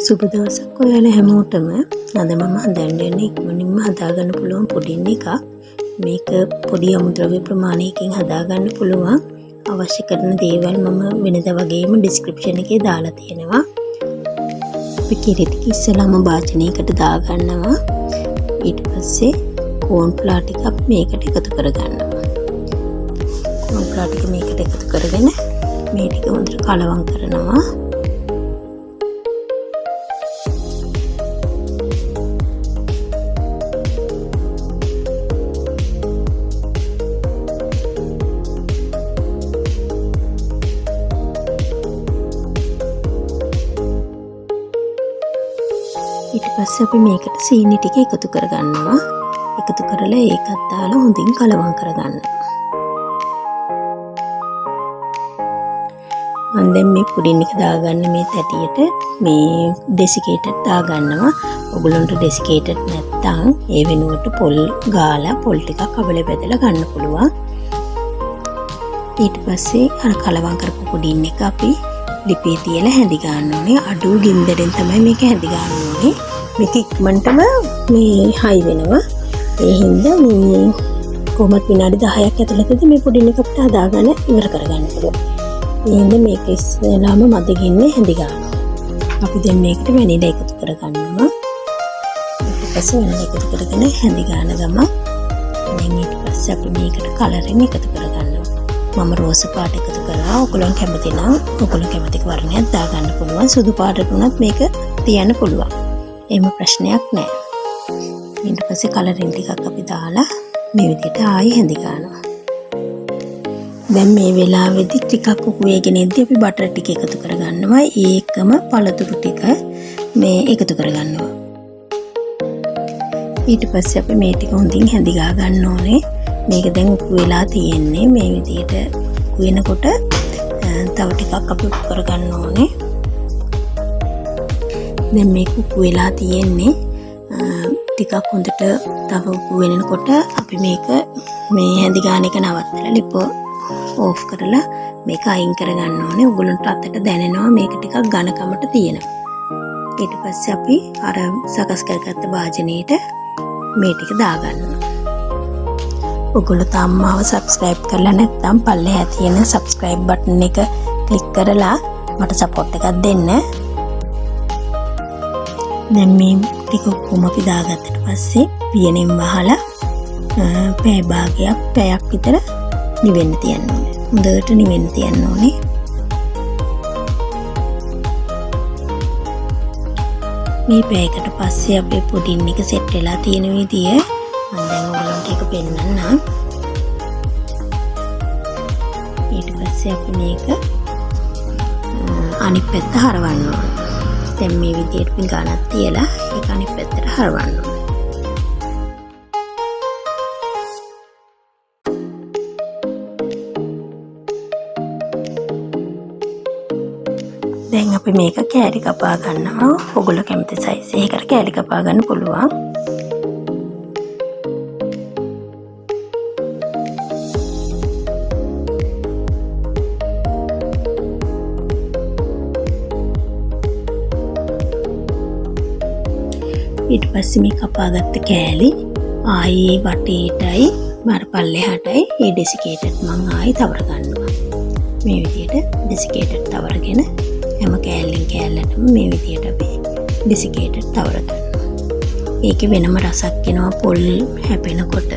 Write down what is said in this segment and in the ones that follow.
සුබ දවසක් ඔයාලා හැමෝටම. අද මම හදන්න යන්නේ ඉක්මනින්ම හදාගන්න පුළුවන් පුඩින් එකක්. මේක පොඩි අමුද්‍රව්‍ය ප්‍රමාණයකින් හදාගන්න පුළුවන්. අවශ්‍ය කරන දේවල් මම වෙනදා වගේම ඩිස්ක්‍රිප්ෂන් එකේ දාලා තියෙනවා. අපි කිරි ටික ඉස්සෙල්ලාම භාජනයකට දාගන්නවා. ඊට පස්සේ කෝන් ෆ්ලාර් ටික අපි මේකට එකතු කරගන්නවා. කෝන් ෆ්ලාර් ටික මේකට එකතු කරගෙන මේ ටික හොඳට කලවම් කරනවා. ඊට පස්සේ අපි මේකට සීනි ටික එකතු කරගන්නවා. එකතු කරලා ඒකත් දාලා හොඳින් කලවම් කරගන්නවා. මම දැන් මේ පුඩින් එක දාගන්න මේ තැටියට මේ ඩෙසිකේටඩ් දාගන්නවා. ඔයගොල්ලන්ට ඩෙසිකේටඩ් නැත්තම් ඒ වෙනුවට පොල් ගාලා පොල් ටිකක් අබල බෙදලා ගන්න පුළුවන්. ඊට පස්සේ අර කලවම් කරපු පුඩින් එක අපි ලිපේ තියලා හැඳි ගන්න ඕනේ. අඩු ගින්දරෙන් තමයි මේක හැඳි ගන්න ඕනේ. මේක ඉක්මනටම මේ හයි වෙනවා. ඒ හින්දා මේ කොහොමත් විනාඩි 10ක් ඇතුළතදී මේ පුඩින් එක අපිට හදාගන්න ඉවර කරගන්න පුළුවන්. ඒ හින්දා මේක ඉස්සෙල්ලාම මද ගින්නේ හැඳි ගන්නවා. අපි දැන් මේකට වැනිලා එකතු කරගන්නවා. ඊට පස්සේ වැනිලා එකතු කරගෙන හැඳි ගන්න ගමන් දැන් ඊට පස්සේ අපි මේකට කලරින් එකතු කරගන්නවා. මම රෝස පාට එකතු කරා. ඔයගොල්ලන් කැමති නම් ඔයගොල්ලන් කැමති වර්ණයක් දාගන්න පුළුවන්. සුදු පාටට වුණත් මේක තියන්න පුළුවන්. එහෙම ප්‍රශ්නයක් නෑ. ඊට පස්සේ කලරින් ටිකක් අපි දාලා මේ විදිහට ආයෙ හැඳි ගන්නවා. දැන් මේ වෙලාවේදී ටිකක් උකු වේගෙන ඉද්දි අපි බටර් ටික එකතු කරගන්නවා. ඒකම පළතුරු ටික මේ එකතු කරගන්නවා. ඊට පස්සේ අපි මේ ටික හොඳින් හැඳි ගා ගන්න ඕනේ. මේක දැන් උකු වෙලා තියෙන්නේ. මේ විදිහට උකු වෙනකොට තව ටිකක් අපි උකු කරගන්න ඕනේ. දැන් මේක උකු වෙලා තියෙන්නේ. ටිකක් හොඳට තව උකු වෙනකොට අපි මේක මේ හැඳි ගාන එක නවත්තලා ලිප ඕෆ් කරලා මේක අයින් කරගන්න ඕනේ. ඔයගොල්ලන්ට අතට දැනෙනවා මේක ටිකක් ඝනකමට තියෙනවා. ඊට පස්සේ අපි අර සකස් කරගත්ත භාජනයේට මේ ටික දාගන්නවා. ඔයගොල්ලෝ තාම මාව සබ්ස්ක්‍රයිබ් කරලා නැත්නම් පල්ලෙහා තියෙන සබ්ස්ක්‍රයිබ් බටන් එක ක්ලික් කරලා මට සපෝට් එකක් දෙන්න. දැන් මේ ටික ඔක්කොම අපි දාගත්තට පස්සේ පියනෙන් වහලා පැය භාගයක් පැයක් විතර නිවෙන්න තියන්න ඕනේ. හොඳට නිවෙන්න තියන්න ඕනේ. මේ පැයකට පස්සේ අපේ පුඩින් එක සෙට් වෙලා තියෙන විදිය මම දැන් ඔයගොල්ලන්ට ඒක පෙන්නන්නම්. ඊට පස්සේ අපි මේක අනිත් පැත්ත හරවන්න ඕනේ. දැන් මේ විදියට පිඟානක් තියලා ඒක අනිත් පැත්තට හරවන්න ඕනේ. දැන් අපි මේක කෑලි කපා ගන්නවා. ඔයගොල්ලෝ කැමති සයිස් එකකට කෑලි කපා ගන්න පුළුවන්. ඊට පස්සේ මේ කපාගත්ත කෑලි ආයේ වටේටයි මර පල්ලෙහාටයි ඒ ඩෙසිකේටඩ් මං ආයේ තවර ගන්නවා. මේ විදියට ඩෙසිකේටඩ් තවරගෙන හැම කෑල්ලෙන් කෑල්ලටම මේ විදියට අපි ඩෙසිකේටඩ් තවර ගන්නවා. ඒකේ වෙනම රසක් එනවා පොල් හැපෙනකොට.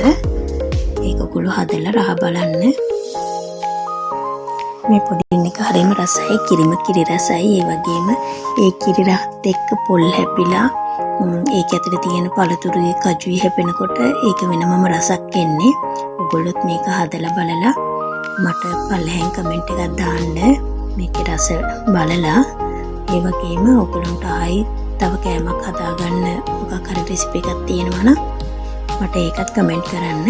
ඒක ඔගොල්ලෝ හදලා රහ බලන්න. මේ පුඩින් එක හරිම රසයි, කිරිම කිරි රසයි. ඒ වගේම ඒ කිරි රහත් එක්ක පොල් හැපිලා, ඒක ඇතුලේ තියෙන පළතුරුයි කජුයි හැපෙනකොට ඒක වෙනමම රසක් එන්නේ. ඔගොල්ලොත් මේක හදලා බලලා මට පල්ලෙහෙන් කමෙන්ට් එකක් දාන්න මේකේ රස බලලා. ඒ වගේම ඔගොල්ලන්ට ආයි තව කෑමක් හදාගන්න මොකක් හරි රෙසිපි එකක් තියෙනවා නම් මට ඒකත් කමෙන්ට් කරන්න.